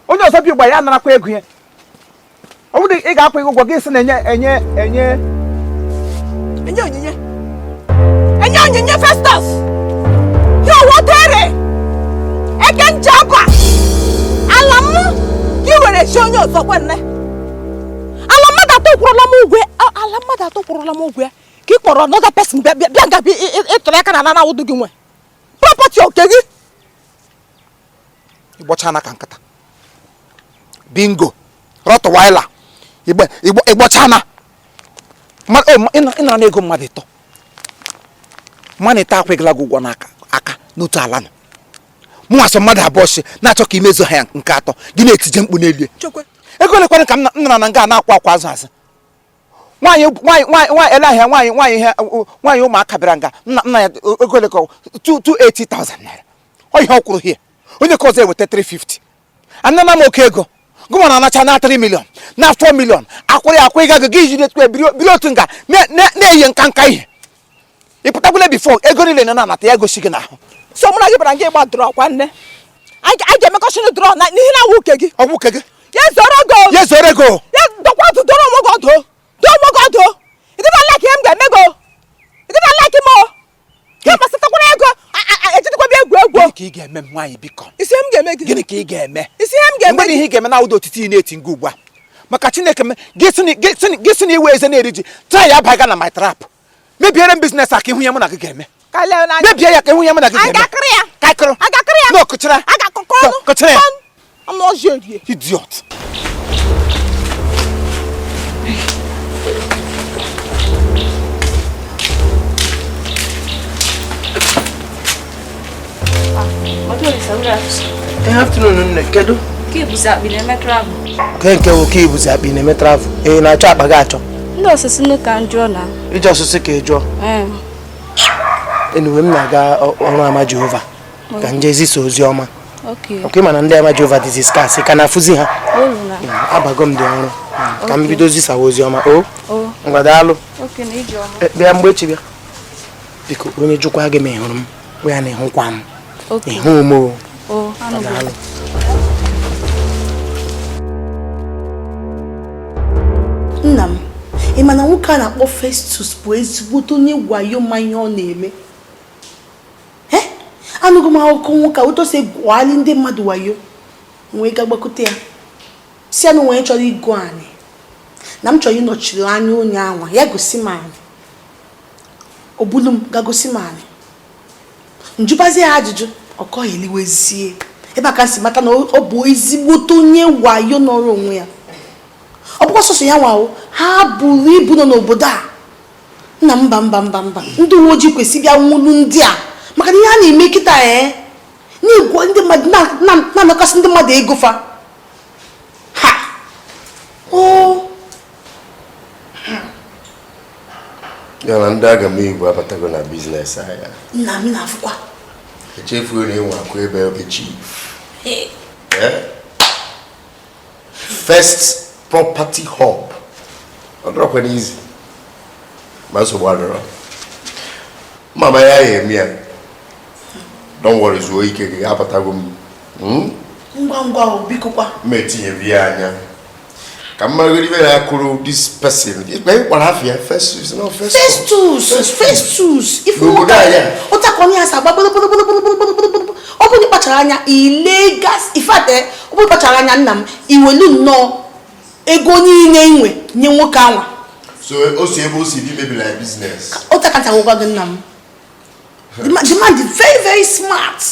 Onye ọzọ bi ugbu a ya narakwa ego ya. Ọ bụrụ ị ga-akwụ ego ụgwọ gị sị na enye enye enye Enye onyinye, enye onyinye. Festus ya wotere eke njaba ala m gị were chi onye ọzọ kwenne. Ala mmadụ atọ kwụrụla m ụgwọ, ala mmadụ atọ kwụrụla m ụgwọ ya ka ị kpọrọ another person bịa bịa bịa nga bịa ịtụrụ aka na ana awụdụ gị nwe property oke gị. Ịgbọchana ka nkịta bingo Rottweiler. Igbe igbo ịgbọchana ịnara n'ego mmadụ ịtọ, mmadụ ịtọ akwụghịla gị ụgwọ n'aka aka n'otu ala nọ. Mụ asọ mmadụ abụọ si na-achọ ka imezu ha ya nke atọ gị na-etije mkpu n'elu. Chekwe. Ego olekwara ka m nara na nga na-akwa akwa azụ azụ nwaanyị nwaanyị nwaanyị nwaanyị ele ahịa nwaanyị nwaanyị ihe nwaanyị ụmụaka bịara nga nna nna ya ego ole ka 280,000 naira ọ ihe ọ kwụrụ hie. Onye ka ọzọ eweta 350 anana m oke ego gụma na anacha na 3 million na 4 million akwụrụ ya akwụ ịga gị jiri etu ebiri biri otu nga na-eyi nka nka ihe ịpụtakwule before ego niile na na-anata ya gosi gị n'ahụ. So mụ na gị bara nga ịgba draw kwa nne anyị ga-emekọchini draw na n'ihi na awụ uke gị. Ọgwụ uke gị. Ya zoro go. Ya zoro ego. Ya dọkwa ọdụ, dọrọ onwe gị ọdụ, dọọ onwe gị ọdụ. Ịdịna like ihe m ga-eme gị, ịdịna like m o ya gbasatakwara ego ejidikwa bịa egwu egwu. Gịnị ka ị ga-eme m, nwaanyị, biko? Isi ihe m ga-eme gị? Gịnị ka ị ga-eme? Isi ihe m ga-eme Mgbe gị? ihe ị ga-eme na ụdị otiti ị na-eti nga ugbu a, maka Chineke m, gị sị na iwe eze na-eri ji taa ya abaga na my trap, mebiere m business a ka ihu ya mụ na gị ga-eme. Ka lee n'anya. Mebie ya ka ihu ya mụ na gị Anyị ga-eme. ga-akịrị ya. Ka akịrị. A ga-akịrị ya. No, kụchara. A ga-akọkọ ọnụ. Kụchara ya. Ọnụ ọjị erie. Idiot. Ihe afternoon nne, kedu? Ka ibuzi akpị na-eme travel. Ke nke nwoke ibuzi akpị na-eme travel, ị na-achọ akpa gị achọ? Ndị osisi nụ ka m jụọ na. Iji ọsụsụ ka ị jụọ? Ee. Enuwe m na-aga ọrụ ama Jehova ka m jee zisa ozi ọma. Okay. Ọkwa ịma na ndị ama Jehova dịzi scarce ka na-afụzi ha. Olu na. Abago m dị ọrụ ka m bido zisawa ozi ọma o. O. Ngwa, daalụ. Okay, na iji ọma. E, bịa mgbe echi, bịa biko. Onye jụkwa gị ma ị hụrụ m, gwa ya na ịhụkwa m. Okay. Ịhụ m o. O, anụ. Daalụ. Nna m, ị ma na nwoke a na-akpọ Festus bụ ezigbote onye wayo ma ihe ọ na-eme? E anụgo m akụkọ nwoke a otu o si egwuali ndị mmadụ wayo. Wee ga gbakote ya si ya na onwe chọrọ ịgụ anyị na m chọrọ ịnọchiri anya onye anwa ya gosi m anyị obulu m ga gosi m anyị njụbazie ya ajụjụ ọkọ eliwezie ebe a ka m si mata na ọ bụ ezigbote onye wayo nọrọ onwe ya. Ọ bụkwa sọsọ ya nwawo ha buru ibu nọ n'obodo a. Nna m, mba mba mba mba, ndị uwe ojii kwesịrị bịa nwụrụ ndị a maka na ihe a na-eme kịta ee na-egwu ndị mmadụ na-anakọsị ndị mmadụ ego fa ha o. Ya na ndị aga m igwe abatago na business ahịa. Nna m, na-afụkwa. Echefuo na ịnwe akụ ebe oge chief. Eh? First Property Hub ọ dọrọkwa n'izi ma nsogbu adọrọ mama ya ya eme ya. Don't worry, zuo ike gị, abatago m. Ngwa ngwa o, biko kwa. M etinyebi ya anya ka m maragoro ibe na-akụrụ this person ikpe ịkpọrọ afọ ya Festus, no, Festus. Festus, Festus ifu N'obodo nwoke a, anyị a. ụta ka onye ya si agba gbụrụgbụrụgbụrụgbụrụgbụrụgbụrụ. Ọ bụrụ na ị kpachara anya ile gas ifate, ọ bụrụ na ị kpachara anya, nna m, iwelu nnọọ ego niile inwe nye nwoke anwa. So o si ebe o si bi mebiri anyị business. Ụta ka nta gwụgwa gị, nna m. The man dị very very smart.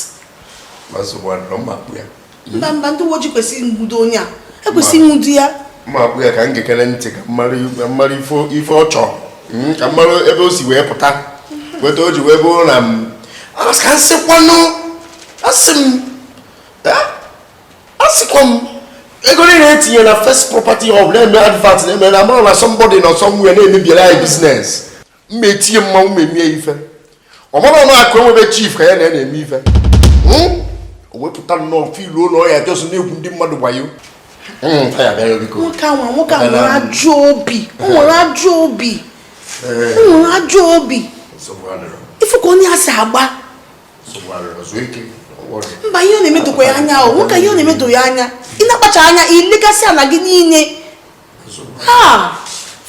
Ma nsogbu adọrọ, mma akpụ ya. Mba mba, ndị uwe ojii kwesịrị nwudo onye a, ekwesịrị nwudo ya. Mma akpụ ya ka m gekere ntị ka m mara ka m mara ife ọ chọrọ, ka m mara ebe o si wee pụta weta o ji wee bụrụ na m ka m sịkwanụ asị m asịkwa m ego niile etinye na First Property Hub na-eme advert na-eme na amara na somebody nọ somewhere na-emebiere anyị business. Mma etinye mmanwụ ma emie ife ọ mara ọnụ akụ enwebe chief ka ya na ya na-eme ife. O wepụta nnọọ filu ụlọ ya jọsọ na-egwu ndị mmadụ gbayo. Ya bịa biko. Nwoke ahụ, nwoke ahụ nwere ajọ obi, o nwere ajọ obi, o nwere ajọ obi. Ifu ka onye a si agba. Mba, ihe ọ na-emedokwa ya anya, o nwoke, ihe ọ na-emedo ya anya, ị na-akpacha anya ilegasị ala gị niile. Ha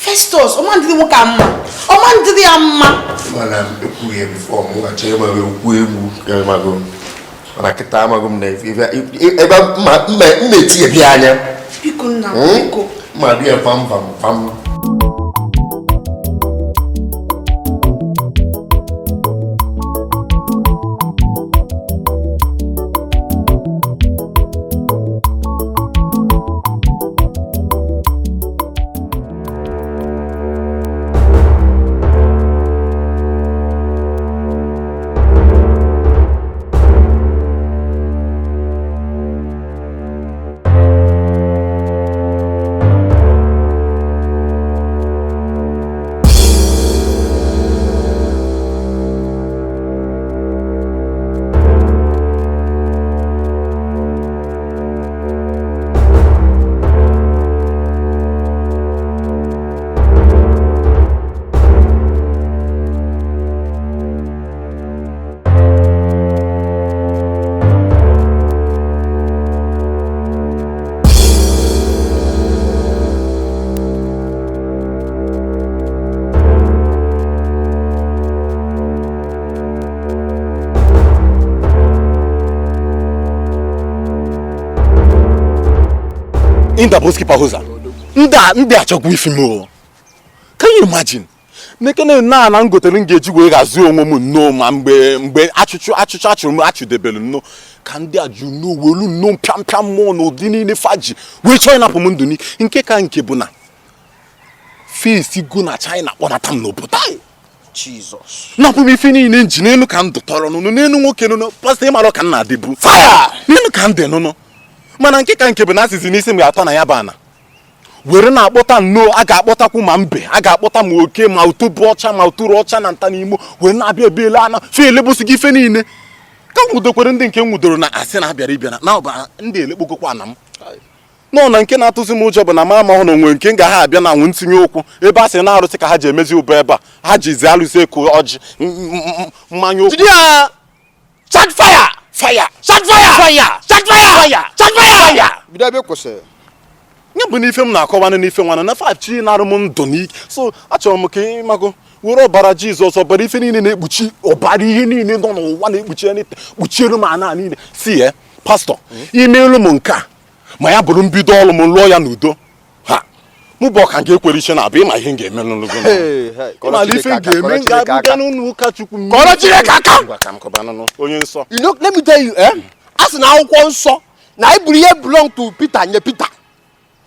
Festus, ọma ndịrị nwoke a mma, ọma ndịrị ya mma. Mana ekwughị ya before m ghachi ịmago okwu egwu ịmago, mana kịta amago m na ebe mma etinye anya. Biko nna, biko. Mma dị ya pam pam pam. Indaboski Pahosa. Ndị achọkwa ifi m o. Can you imagine? Nekene na na ngotere m ga-eji wee ghazie onwe m nnọọ ma mgbe achụchụ achụrụ m achụdebere nnọọ ka ndị a ju nnọọ welu nnọọ mpịampịa mmụọ na ụdị niile faji wee chọọ ịnapụ m ndụ n'ike. Nke ka nke bụ na fesi go na China kpọnata m n'obodo anyị. Jesus. Napụ m ife niile nji n'elu ka ndụ tọrọ nụnụ n'elu nwoke nụnụ pastọ ịmara ka m na-adịbu. Fire! N'elu ka m dị nụnụ. Mana nke ka nke bụ na asịsị n'isi m ga-atọ na ya bụ ana were na-akpọta nnọọ a ga-akpọtakwu ma mbe a ga-akpọta ma oke ma ụtụbụ ọcha ma ụtụrụ ọcha na nta n'imo were na-abịa ebiela ana fe elebụsị gị ife niile ka m nwudokwere ndị nke m nwudoro na asị na abịara ịbịa na ọba ndị elekpogokwa ana m nọ na nke na-atụzi m ụjọ bụ na ma amahụ na onwe nke m ga ha abịa na anwụ ntinye ụkwụ ebe a sị na-arụsị ka ha ji emezi ụba ebe a ha jizi alụsị eko ọjị mmanya ụkwụ. Chat fire! Fire! Chat fire! Fire! Chat fire! Fire! Chat fire! Fire! Bido ebe kwụsịrị. Nye bụ n'ife m na-akọwanụ n'ife nwanụ na fachi narụ m ndụ n'ike. So achọrọ m ka ịmago were ọbara Jizọs, ọbara ife niile na-ekpuchi, ọbara ihe niile nọ n'ụwa na-ekpuchi anything, kpuchiere m ana niile. Si ya pastọ, imeelu m nke a ma ya bụrụ mbido ọrụ m lụọ ya n'udo. Ha mụ bụ ọka nke ekwere iche na abụ ịma ihe m ga-eme n'ụlọ. Ịmala ife m ga-eme m ga-abịa n'ụlọ ụka Chukwu. Kọrọ Chineke aka. Ngwa ka m kọba onye nsọ. You know, let me tell you, a sị na akwụkwọ nsọ na iburu ihe belong to Peter nye Peter.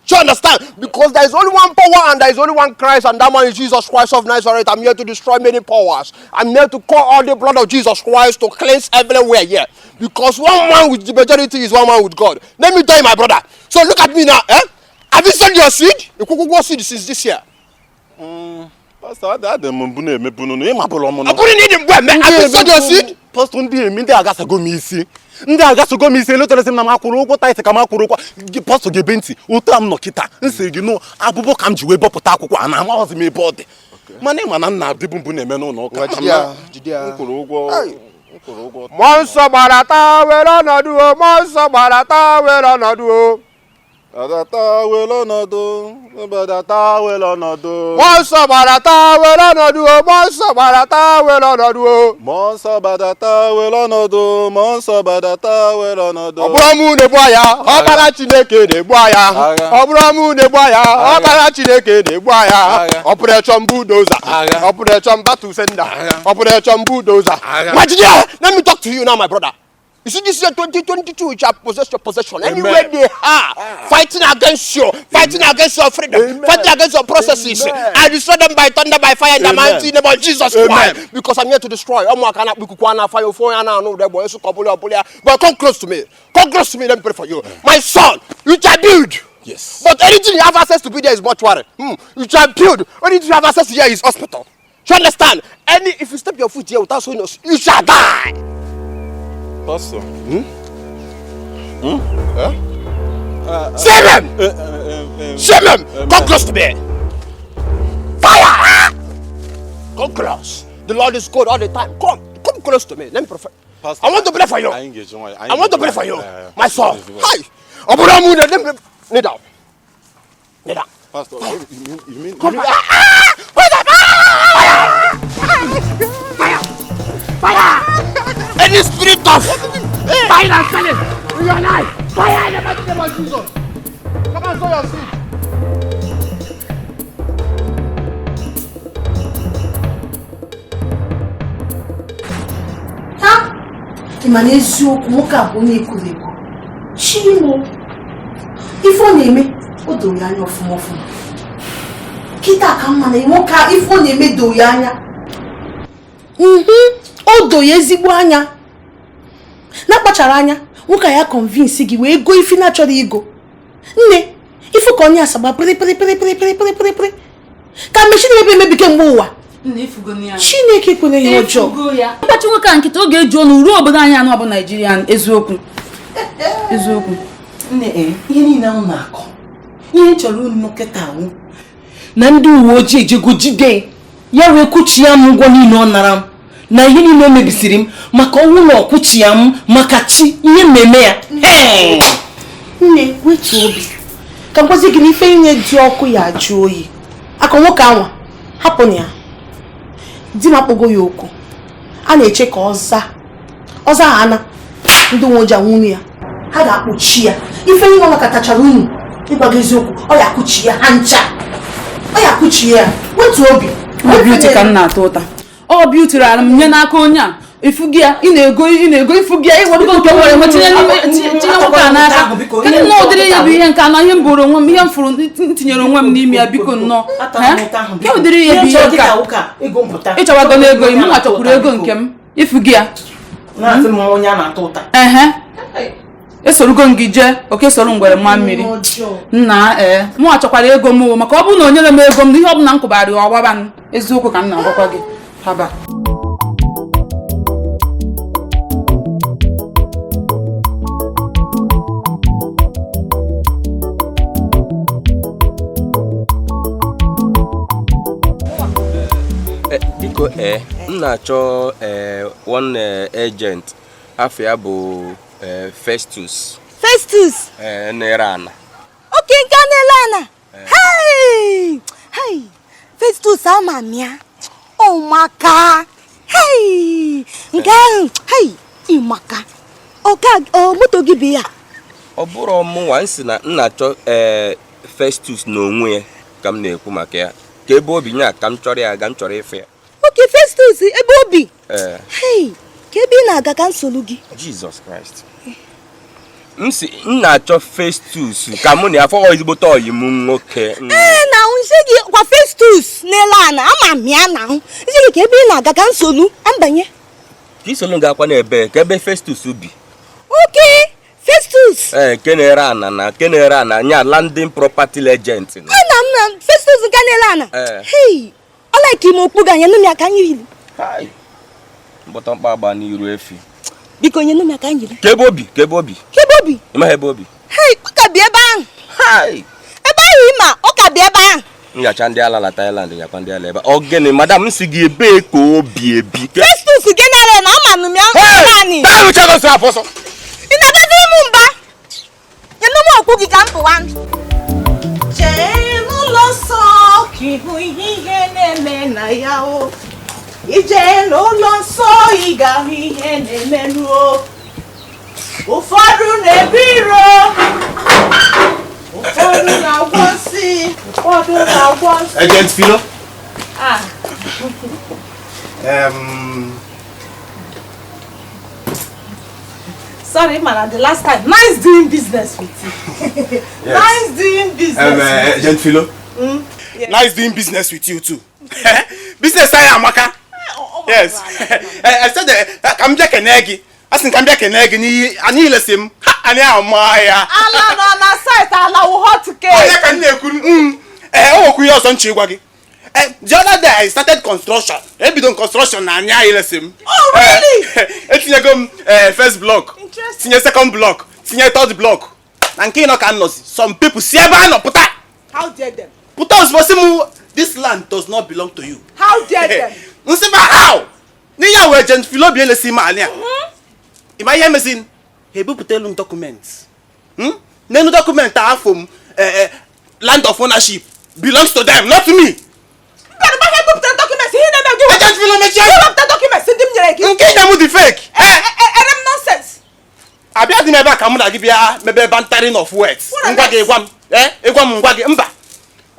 Do you understand? Because there is only one power and there is only one Christ, and that man is Jesus Christ of Nazareth. I'm here to destroy many powers. I'm here to call all the blood of Jesus Christ to cleanse everywhere here. Because one man with the majority is one man with God. Let me tell you, my brother. So look at me now. Have you sown your seed? You could seed since this year. Pastor, adị m mbụ na-emebu nụnụ ịmabụrụ m. Have you sown your seed? Pastor, ndị emi ndị agasago m isi. Ndị agasogo m isi eleteresi m na m akwụrụ ụgwọ taịtị ka m akwụrụ ụgwọ. Pastọ ga-ebe ntị otu a m nọ kịta nsị gị nụ abụbọ ka m ji wee bọpụta akwụkwọ a na amaghọzi m ebe ọ dị. Mana ịma na nna adịbụ mbụ na-eme n'ụlọ ụka. M kwụrụ ụgwọ. Mmụọ nsọ gbarata were ọnọdụ o, mmụọ nsọ gbarata were ọnọdụ o. Badata were ọnọdụ, badata were ọnọdụ. Mmụọ nsọ gbarata were ọnọdụ o, mmụọ nsọ gbarata were ọnọdụ o. Mmụọ nsọ badata were ọnọdụ, mmụọ nsọ badata were ọnọdụ. Ọ bụrụ mụ na-egbu agha, ọbara Chineke na-egbu agha. Ọ bụrụ mụ na-egbu agha, ọbara Chineke na-egbu agha. Operation Bulldozer, Operation Battle Sender, Operation Bulldozer. Majidia, let me talk to you now, my brother. You see, this year 2022, you shall possess your possession. Anywhere they are, fighting against you, fighting against your freedom, fighting against your processes. I destroy them by thunder, by fire, in the mighty name of Jesus Christ. Because I'm here to destroy. But come close to me. Come close to me, let me pray for you. My son, you shall build. Yes. But anything you have access to be there is mortuary. You shall build. Anything you have access to here is hospital. You understand? Any if you step your foot here without showing us, you shall die. Pastor. Hmm? Hmm? Huh? Shame him! Shame him! Come close to me! Fire! Come close. The Lord is good all the time. Come, come close to me. Let me pray. Pastor, I want to pray for you. Anyị ga-eji nwayọ. I want to pray for you, my son. Hi. Obodo mu let me kneel down. Kneel down. Pastor, you mean Come back. Ah! Wait up! Ah! Fire! Fire! Any spirit of buying and selling in your life, fire in the mighty name of Jesus. Come and sow your seed. Ha, ị ma na eziokwu, nwoke a bụ onye ekwuru ekwu. Chimo, ife ọ na-eme o doro ya anya ọfụma ọfụma. Kịta ka mma na nwoke a, ife ọ na-eme doro ya anya. O doro ya ezigbo anya. Na-akpachara anya, nwoke a ya convince gị wee goo ife na-achọrọ igo. Nne, ife ka onye asagba pịrị pịrị pịrị pịrị pịrị pịrị pịrị pịrị ka mechin emebi emebi kemgbe ụwa. Chineke kwere ihe ọjọọ. Mgbachi nwoke a nkịta, ọ ga-eji ọnụ ruo obodo anyị anụ bụ Naijiria. Eziokwu, eziokwu. Nne, ihe niile ahụ na-akọ, ihe m chọrọ unu kịta awụ na ndị uwe ojii ejego jide ya wee kwuchie m ụgwọ niile ọ nara m na ihe niile o mebisiri m, maka ọnwụ na ọkwụchi ya m maka chi ihe mmemme ya. Hey! Nne, wetuo obi ka m gwazi gị na ife niile dị ọkụ ya ajụ oyi. Aka nwoke anwa hapụ na ya, di m akpọgo ya okwu, a na-eche ka ọ zaa ọ zaa ha na ndị uwe ojii anwụnụ ya, ha ga-akpụchi ya. Ife niile ọ nakọtachara unu, ịgwa gị eziokwu, ọ ya akụchi ya ha ncha, ọ ya akụchi ya. Wetuo obi. Ọ beauty ka m na-ata ụta. Ọ beauty rara m nye n'aka onye a. Ifu gị ya, ị na-ego, ị na-ego, ifu gị ya, ịwerugo nke m nwere nwe tinye n'ime, tinye nwoke a n'aka. Kedu nnọọ ụdịrị ihe bụ ihe nke anọ, ihe m bụrụ onwe m, ihe m fụrụ m tinyere onwe m n'ime ya, biko nnọọ. Ke ụdịrị ihe bụ ihe nke a? Ịchọwago n'ego, mụ nwa chọkwuru ego nke m. Ifu gị ya. Na-asị m onye a na-ata ụta. Ehe. Esorugo m gị jee, oke soro ngwere mma mmiri. Nna, ee, mụ achọkwara ego m o, maka ọ bụrụ na o nyere m ego m, na ihe ọbụla m kwụbara ya ọgbaba m. Eziokwu ka m na-agwakwa gị. Haba. Biko, m na-achọ one agent, afọ ya bụ Festus. Festus? Na-ere ana. Oke nke a na-ele ana? Hey! Hey! Festus ama m ya. Ọmaka. Hey! Nke ahụ, hey! Ịmaka. Ọka, ọ moto gị bụ ya? Ọ bụrụ mụnwa, m sị na m na-achọ Festus n'onwe ya ka m na-ekwu maka ya. Ka ebe obi nya ka m chọrọ ya, ga m chọrọ ịfụ ya. Oke Festus, ebe obi? Hey! Ka ebe ị na-aga ka m soro gị? Jesus Christ. M si m na-achọ Festus ka mụ na ya fọwọ́ ezigbote ọyị m nwoke. Ee, na nsị gị kwa Festus n'ele ana, ama m ya na ahụ. Nsị gị ka ebe ị na-aga ka m soro, mbanye. Ka isolu ga-akwa n'ebe ka ebe Festus bi. Oke Festus. Nke na-ere ana na nke na-ere ana nya landing property agent. Ana m na Festus nke na-ere ana. Hey, ọ like ime okpu ga nye m ya ka anyị yiri. Hai. Mkpọtọmkpa agba n'iru efi. Biko nye m ya ka anyị yiri. Ka ebe obi, ka ebe obi. Ka ebe obi? Ị maghị ebe obi? Hey, ọ ka bi ebe ahụ. Hai. Ebe ahụ ị ma, ọ ka bi ebe ahụ. Nyacha ndị ala na Thailand, nyakwa ndị ala ebe. Ọ gịnị, madam, m si gị ebee ka obi ebi? Festus gị na-ere na ama nụ m ya naanị. Taa rụcha gosi afọ ọsọ. Ị na-agaziri m mba? Nye m okpu gị ka m pụwa. Jee n'ụlọ nsọ ka ịhụ ihe na-eme na ya o. Ije n'ụlọ nsọ ị ga-ahụ ihe na-emerụ o. Ụfọdụ na-ebu iro, ụfọdụ na-agwọ nsị, ụfọdụ na-agwọ nsị. Agent Philo. Ah. Sorry, man, the last time. Nice doing business with you. Yes. Nice doing business. Agent Philo. Yeah. Nice doing business with you too. Business I am, Amaka. Yes. I said that I'm Jack and Eggy. I think I'm Jack and Eggy. I need to see him. I am my. Ala no na site ala wo hot cake. Onye ka na-ekwu oh okwu ya ọzọ nche ịgwa gị. The other day I started construction. Ebido construction na anya ilesi m. Oh, really? Etinyego m first block. Tinye second block. Tinye third block. Na nke ịnọ ka m nọzi. Some people si ebe a nọ pụta. How dare them? Pụta ozugbo si m, this land does not belong to you. How dare them? Nsị ma how? N'ihe a wee Agent Philobie elesi m anya. Ịma ihe mezin? Ha ebupụta elu m document. N'elu document a afọ m land of ownership belongs to them, not me. Mba, ha ebupụtara documents, ihe na-eme gị. Agent Philomechie. Ebupụta documents ndị m nyere gị. Nke nye m dị fake. Ere m nonsense. Abịa dị m ebe a ka mụ na gị bịa mebe bantering of words. Ngwa gị gwa m. Ịgwa m ngwa gị mba.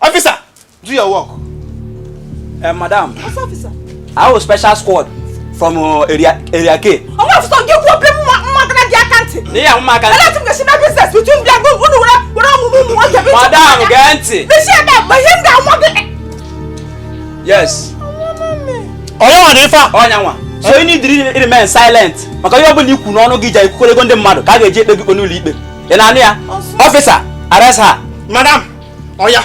Officer, do your work. Madam. What's officer? I was special squad from area K. Oh, officer, gị kwuo pe mma gara gị aka ntị. N'ihi mma aka ntị. Ele m ga-esi na business between bịa gụ unu were ọmụmụ ụmụ nwoke bi. Madam, gee ntị. Mechie ebe a, mgbe ihe m ga-anwa gị. Yes. Onye nwa na ife a? Onye nwa. So you need to remain silent. Maka ihe ọbụla ikwu n'ọnụ gị ji ekwukọrọ ego ndị mmadụ ka a ga-eji ekpe gị ikpe n'ụlọ ikpe. Ị na-anụ ya? Officer, arrest her. Madam, oya.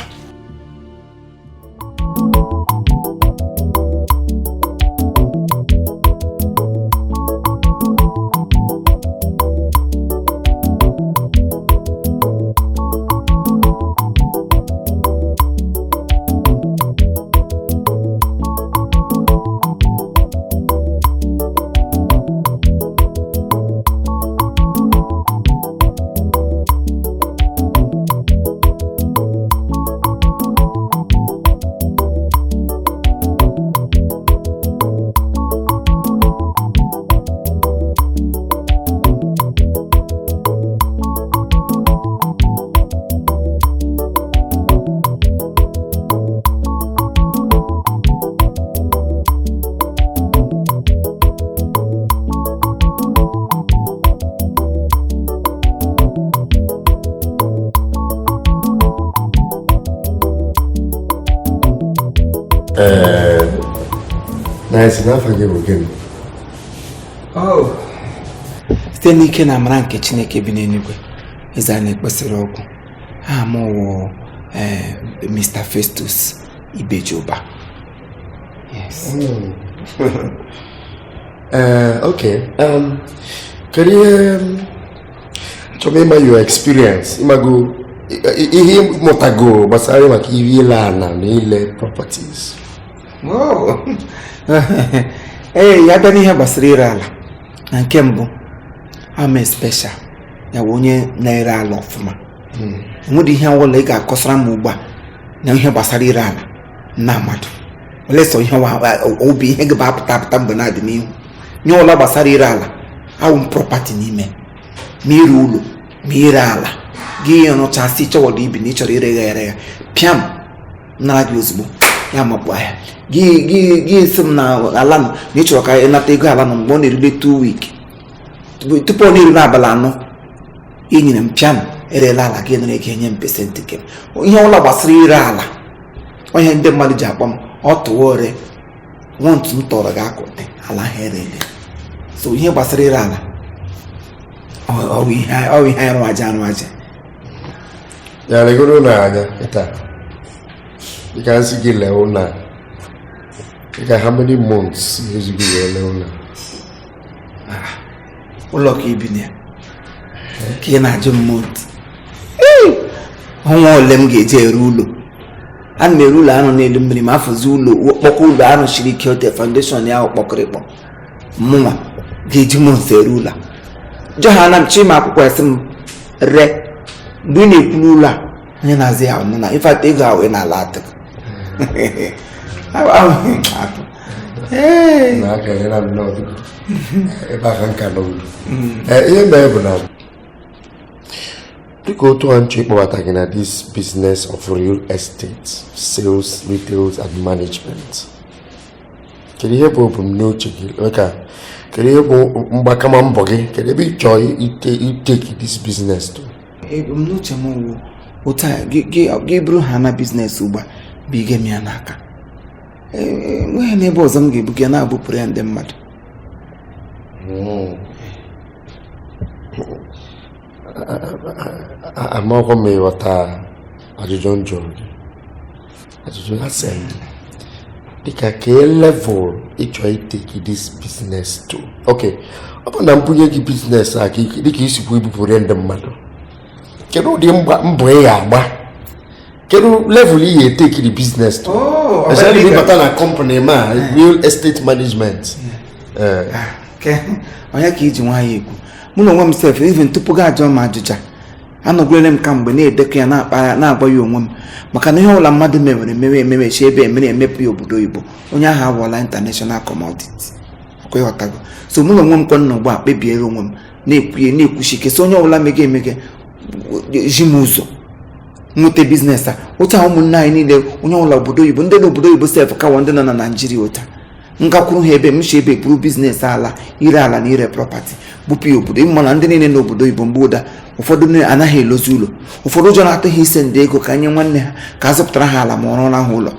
Nice, n'afọ gị bụ gịnị? Oh, site n'ike na amara nke Chineke bi n'eluigwe, eze a na-ekpesịrị ọgwụ. Aha m wụ Mr. Festus Ibejiụba. Yes. Okay. Kedu ihe chọrọ ịma your experience, ịmago ihe ịmụtago gbasara maka ihe ile ala na ile properties? Wow. Ee, ya bịa n'ihe gbasara ire ala na nke mbụ, ama special ya bụ onye na-ere ala ọfụma. Enwere ihe ọbụla ị ga-akọsara m ugbu a na ihe gbasara ire ala na mmadụ olesọ ihe obi ihe gị apụta apụta mgbe na-adị n'ihu nye ụlọ gbasara ire ala awụ m property n'ime ma ire ụlọ ma ire ala gị rụchasị chọwọdụ ibi na ị chọrọ ire ya ere ya pịam nara gị ozugbo ya makpu ahịa gị sị m na ala nọ na ị chọrọ ka ị nata ego ala nọ mgbe ọ na-erule 2 week tupu ọ na-eru n'abalị 4 ị nyere m pịam erela ala gị nara ego enye m pesentị nke m. Ihe ọbụla gbasara ire ala onye ndị mmadụ ji akpọ m ọ tụwa ore wọntụ m tọrọ gị akụte ala ha erele. So ihe gbasara ire ala ọ bụ ihe arụ aja arụ aja ya legoro na anya taa. You can see gị lee ụlọ a. How many months ezigbo wee lee ụlọ a? Ụlọ ka ibi na ya ka ị na-ajụ m month ọnwa ole m ga-eji ere ụlọ. Ana m ere ụlọ anọ n'elu mmiri ma afọzi ụlọ kpọkọ ụlọ anọ siri ike ote foundation ya kpọkịrịkpọ mụnwa ga-eji month ere ụlọ a. Jọhana m chima akwụkwọ esi m re mgbe ị na-ekwu n'ụlọ a onye na-azị ya ọnụ na ifeata ego ahụ ị na-ala atụ. Ihe mere bụ na dịka otu a nchọ ịkpọbata gị na this business of real estate sales, retails and management, kedu ihe bụ ebumnuche gị? Kedu ihe bụ mgbakama mbọ gị? Kedu ebe ị chọọ itake this business to? Ebumnuche m wụ otu a gị bụrụ ha na biznes ugbu a bụ ige m ya n'aka. Enweghị n'ebe ọzọ m ga-ebuga na-abụpụrụ ya ndị mmadụ. Amakwa m ịghọta ajụjụ m jụrụ gị. Ajụjụ asị m Dịka ka level ị chọrọ itake this business to. Okay, ọ bụ na mbunye gị business a dịka isikwa ibupụrụ ndị mmadụ, kedu ụdị mbọ ị ga-agba, kedu level ị ga-etake the business to? Especially ịbata na company ma real estate management. Onye ka iji nwayọ ekwu? Mụ na onwe m sef, even tupu gị ajụọ m ajụja, anọgwere m kamgbe na-edekọ ya, na-akpa ya, na-agba ya onwe m, maka na ihe ọbụla mmadụ mewere emewe emewe chi ebe emere emepụ ya obodo oyibo, onye ahụ awụọla international commodity. Ọkwa ịghọtago? So mụ na onwe m kwa nọ ugbu a kpebiere onwe m na-ekwuye na-ekwuchi ike, so onye ọbụla mege emege ji m ụzọ nweta business a. Otu a ụmụnne anyị niile, onye ọbụla obodo oyibo, ndị n'obodo oyibo sef kawa ndị nọ na Naijiria. Ụta ngakwuru ha ebe m si ebe buru business ala, ire ala na ire property, bupụ ya obodo. Ịma na ndị niile n'obodo oyibo, mgbe ụda ụfọdụ anaghị elozi ụlọ, ụfọdụ ụjọ na-atụ ha ise ndị ego ka nye nwanne ha ka a zụpụtara ha ala ma ọ rụọra ha ụlọ,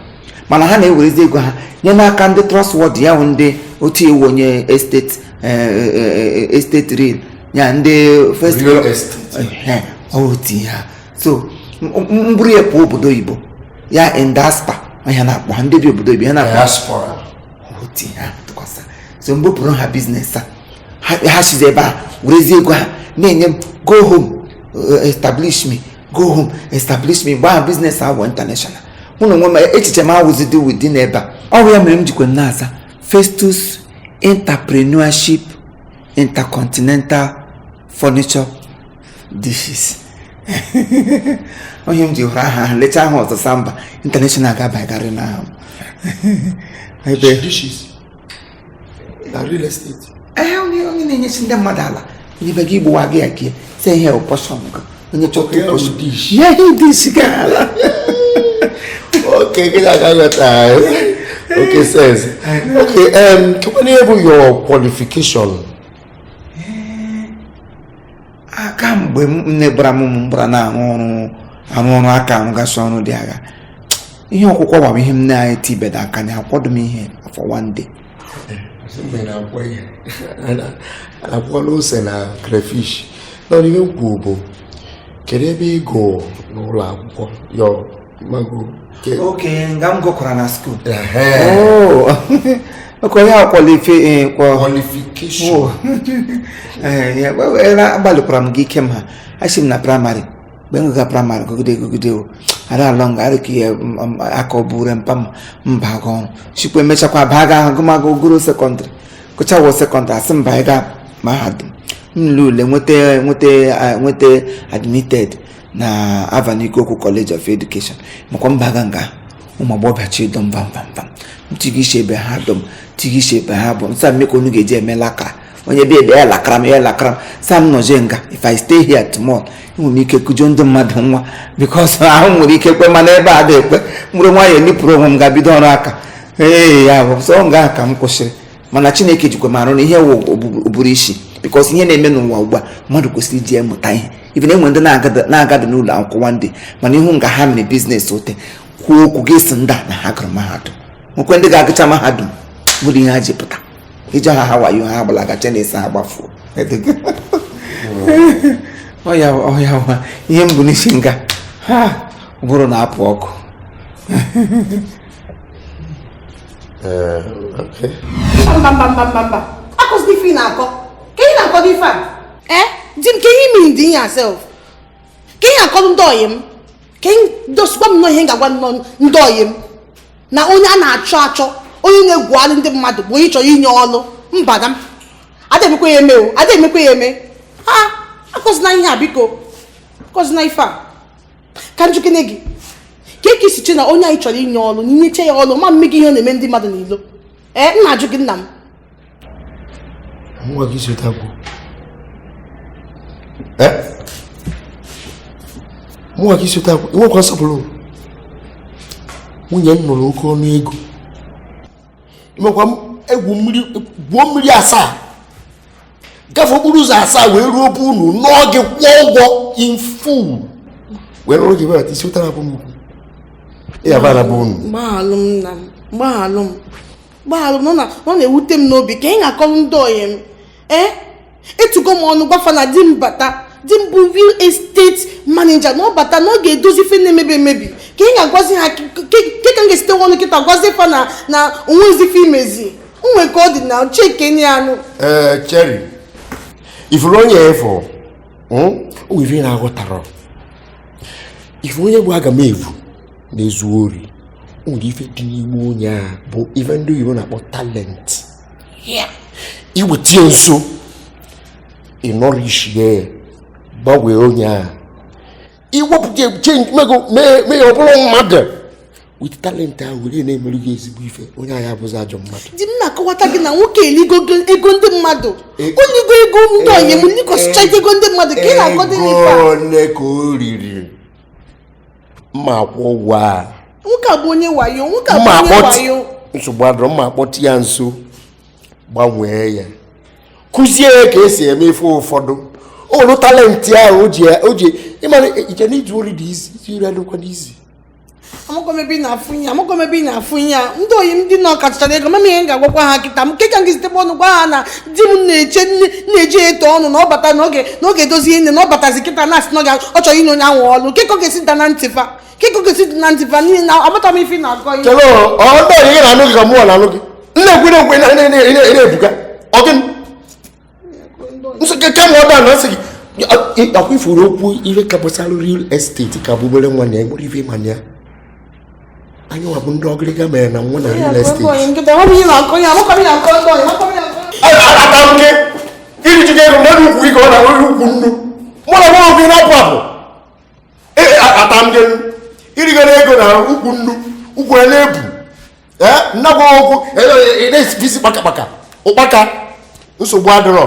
mana ha na-ewerezi ego ha nye n'aka ndị trustworthy, ya hụ ndị otu iwu onye estate, estate real ya ndị first Real estate. Otu ha so mbụrụ ya pụọ obodo oyibo ya in diaspora, ha na-akpọ ha ndị bi obodo oyibo, ha na-akpọ diaspora. Otu ha tụkwasị. So mbupụrụ ha business a, ha sizi ebe a werezie ego ha na-enye m, "Go home, establish me, go home, establish me." Mgbe ahụ business awụ international. Mụ na onwe m, echiche m awụzidi within ebe a. Ọ bụ ya mere m jikwa na-aza Festus Entrepreneurship Intercontinental Furniture Dishes. Onye m ji hụrụ aha ahụ, lechaa ahụ ọzọ, samba international ga-abagarị n'ahụ ebe Dishes na real estate. Ee, onye na-enyesi ndị mmadụ ala, onye be gị igbuwa gị ya kie sị ihe portion gị, onye chọta portion ya, ihe dish gị ala. Okay, gị na-aga ghọta. Okay, sense. Okay, kedu ihe bụ your qualification? Aka mgbe nne gbara m mgbara na-arụ ọrụ, arụ ọrụ aka, arụgasị ọrụ dị agha, ihe ọkwụkwọ gbara ihe m na-etibedo aka na akwado m ihe for one day. Mgbe na-akwọ ihe na-akwọla ose na crayfish na ihe m kwuru bụ, kedu ebe ị gụ n'ụlọ akwụkwọ yo mago? Oke nga m gụkwara na school? Ehe. Oke ya qualifi Qualification. Agbalịkwara m gị ike m ha achị m na primary. Mgbe m gụga primary, gụgide gụgide o ara alọ nga arịka ihe aka ọ bụrụ mpa m mba ga ọrụ chikwa, emechakwa baa ga agụmagụ gụrụ secondary, gụchawo secondary, asị mba ịga mahadum. M ule ule nweta admitted na Avenue Ikoku College of Education, makwa mba ga nga ụmụ agbọghọbịa chi dọm vam vam vam m tiga isi ebe ha dọm tiga isi ebe ha bụ nsa mmekọ unu ga-eji eme laka onye bịa ebe ya lakara m, ya lakara m sa m nọje nga. If I stay here tomorrow, enwere m ike kụjọ ndị mmadụ nwa, because ahụ m nwere ike kwe, mana ebe a dị ekwe mụrụ nwayọọ nipụrụ onwe m ga bido ọrụ aka. Ee, ya bụ sọ nga ka m kwụsịrị, mana Chineke jikwa m arụ na ihe wụ ụbụrụ isi, because ihe na-eme n'ụwa ugbu a, mmadụ kwesịrị iji ya mụta ihe. Even enwe ndị na-agada n'ụlọ akwụkwọ one day, mana ihu nga ha mere business ote kwuo okwu ga-esi ndị a na ha gụrụ mahadum, nwekwe ndị ga-agụcha mahadum nwere ihe ha ji pụta ije ha wayo ha agbalaga na-esi ha gbafuo ọya ọya. Ihe m bụ n'isi nga ha ụbụrụ na-apụ ọkụ. Okay. Mba, mba, mba, mba, mba, akụzina ife ị na-akọ. Ka ị na-akọdo ife a, ee, di m, ka ihe mere dị ihe asef, ka ị na-akọdo ndị ọyị m, ka ị dosikwa m nnọọ ihe m ga-agwa nnọọ ndị ọyị m na onye a na-achọ achọ, onye na-egwugharị ndị mmadụ bụ onye chọrọ inye ọlụ. Mba na m ada emekwa ya eme o, ada emekwa ya eme. Ha akọzina ihe a, biko, akọzina ife a. Ka njikere gị ka eke isi che na onye anyị chọrọ inye ọlụ na inyeche ya ọlụ ma mme gị ihe ọ na-eme ndị mmadụ n'ilo. Ee, nna, ajụ gị, nna m. Nwa gị sotakwu. Eh? Nwa gị sotakwu. Inwekwa nsọpụrụ. Nwunye m nụrụ oke ọnụ ego. Imekwa m egwu mmiri, gwuo mmiri asaa, gafee okporo ụzọ asaa wee ruo be unu nụọ gị, kwụọ ụgwọ in full wee rụrụ gị webata isi ụtara bụ m ukwu ị ya bụ unu. Gbaghalụ m, nna m, gbaghalụ m, gbaghalụ m. Ọ na-ewute m n'obi ka ị na-akọrọ ndị ọyị m. Ee, etugo m ọnụ gwafa na di m bata, di m bụ real estate manager, na ọ bata na ọ ga-edozi ife na-emebi emebi. Ka ị ga-agwazi ha ke ka m ga-esite ọnụ kịta gwazi fa na na onwezi ife imezi onwe ka ọ dị na cheke ya anụ. Ee, Cherry, ifuru onye efo o nwere ihe na-aghọtara ife onye bụ aga m evu na-ezu ori. O nwere ife dị n'ime onye a bụ ife ndị oyibo na-akpọ talent. Iwetie nso ịnọrishie gbanwee onye a, iwepụta change mego mee ya ọ bụrụ mmadụ with talent ahụ were na-emere gị ezigbo ife. Onye ahụ abụghị ajọ mmadụ. Di m na-akọwata gị na nwoke eligo ego ndị mmadụ, oligo ego ndị oyi m likọsịcha ego ndị mmadụ ka ị na-akọdị n'ife a. Ego ole ka o riri? Mma akwụ ụgwọ a. Nwoke a bụ onye wayo, nwoke a bụ Mma onye akpọti wayo. Nsogbu adọrọ, mma akpọti ya nso, gbanwee ya, kụzie ya ka esi eme ife ụfọdụ olu talent ahụ o ji ịmara iche na izu ori dị izi, izu ori adịkwa n'izi. Amakwa m ebe ị na-afụ ya, amakwa m ebe ị na-afụ ya. Ndị oyi m ndị nọ kachachara ego mama, ihe m ga-agwakwa ha kịta m ke ka m ga-esitekwa ọnụ gwa ha na di m na-eche na-eji eto ọnụ na ọ bata n'oge n'oge edozi nne na ọ batazi kịta na-asị na ọ chọrọ inye onye ahụ ọlụ ke ka ọ ga-esi da na ntị fa, ke ka ọ ga-esi dị na ntị fa, n'ihi na amata m ife ị na-akọ ihe. Chere, ọ ndị oyi gị na-anụ gị ka mụnwa na-anụ gị. Nna-ekwe na-ekwe na-ebuga ọ gịnị nsị kemgbe ọ daa na nsị gị akwa ifuru okwu ihe ka gbasara real estate ka bụ obere nwa na ya nwere ife mana ya anyị nwa bụ ndị ọgịrịga mere na nwa na real estate. Ata m gị iri ji ego mmadụ ukwu gị ka ọ na-arụrụ ukwu nnu mụ na nwa obi na-apụ apụ. Ata m gị irigoro ego na ukwu nnu ukwu ya na-ebu nnagwa okwu na-esipisi kpakakpaka ụkpaka. Nsogbu adịrọ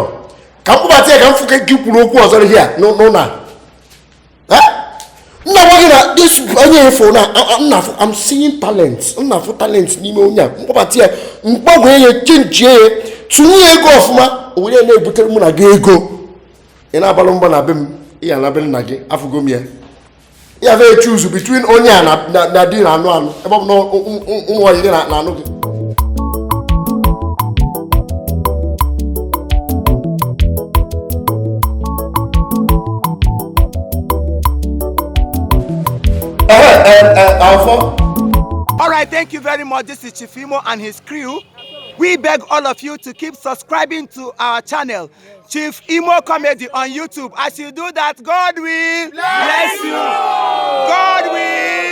ka m kpụbata ya ka m fụ ka gị kwuru okwu ọzọ ihe a n'ụlọ a. Nna gwa gị na this onye efu na nna afụ, I'm seeing talent, nna afụ talent n'ime onye a. Mkpọbata ya, mgbanwee ya, chenjie ya, tụnye ya ego ọfụma, o were na-ebutere mụ na gị ego. Ị na-abalụ mba na be m, ị ya na be nna gị afụgo m ya. Ya fe choose between onye a na di na anụ anụ ebe ọ bụ na ụmụ nwaanyị gị na anụ gị. All right, thank you very much. This is Chief Imo and his crew. We beg all of you to keep subscribing to our channel, Chief Imo Comedy on YouTube. As you do that, God will bless you. God will.